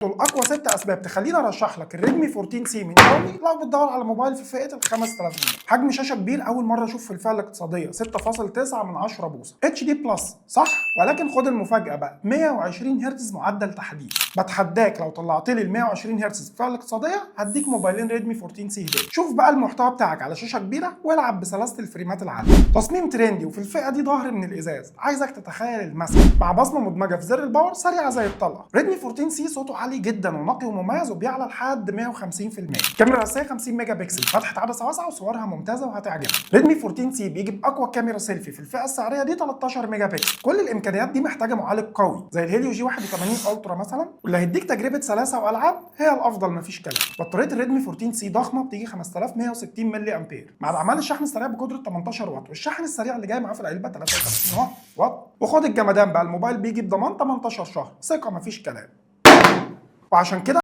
دول اقوى 6 اسباب تخليني ارشح لك ال Redmi 14C من شاومي لو بتدور على موبايل في فئة ال 5000 جنيه. حجم شاشة كبير، اول مرة اشوف في الفئة الاقتصادية 6.9 من 10 بوصه HD plus، صح؟ ولكن خد المفاجاة بقى، 120 هرتز معدل تحديث. بتحداك لو طلعت لي ال 120 هرتز في الفئة الاقتصادية هديك موبايلين Redmi 14C هديه. شوف بقى المحتوى بتاعك على شاشة كبيرة والعب بسلاسة الفريمات العالية. تصميم trendy وفي الفئة دي ظهر من الازاز، عايزك تتخيل المسك مع بصمة مدمجه في زر ال power سريعة زي الطلقة. Redmi 14C صوته عالي جدا ونقي ومميز وبيعلى لحد 150%. كاميرا رئيسية 50 ميجا بكسل، فتحه عدسة واسعة وصورها ممتازة وهتعجبك. Redmi 14C بيجي باقوى كاميرا سيلفي في الفئة السعرية دي 13 ميجا بكسل. كل الامكانيات دي محتاجه معالج قوي زي ال Helio G81 Ultra مثلا، واللي هيديك تجربه سلاسة والعاب هي الافضل، مفيش كلام. بطارية ال Redmi 14C ضخمه، بتيجي 5160 ملي امبير مع اعمال الشحن السريع بقدره 18 واط، والشحن السريع اللي جاي معاه في العلبة 33 واط. وخد الجمدان بقى، الموبايل بيجي بضمان 18 شهر، ثقة مفيش كلام. وعشان كده